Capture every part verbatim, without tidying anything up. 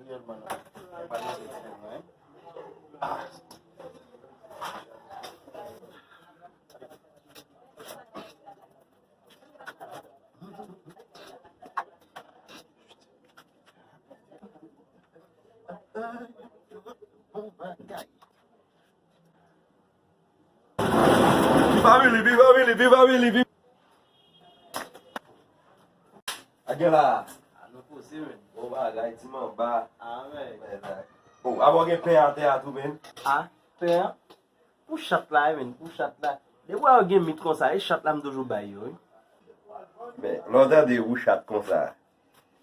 Mwen pa nan sèl mwen. Bon bagay. Pi family, pi family, pi family, pi. Ak gen la. A nou poze, men. Bon bagay, ti manba. Amen. Bon, avè w gen pen atè a tou, men. A, pen an? Pou chat la, wi, men, pou chat la. Depi w gen mit konsa, e chat la m toujou bay yo, wi. Men, lè w tande ou chat konsa,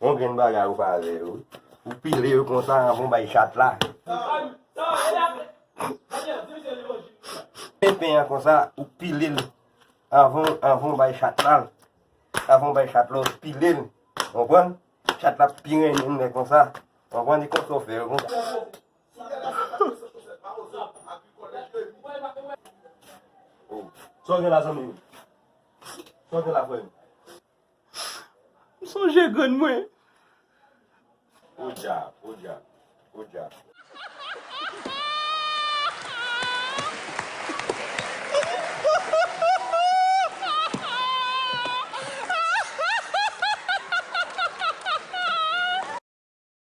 yon grenn bagay ou pa avè yo, wi. Ou pile yo konsa anvan w bay chat la. Men pen an konsa, ou pile l anvan, anvan w bay chat la. Anvan w bay chat la, ou pile l. Konprann? Chat la pi renmen lè konsa. Konprann? E konsa w fè yo konsa. Oh. Sa w gen la, zanmi m? Sa w gen la, frè m? M sonje grann mwen. Podyab, podyab, podyab.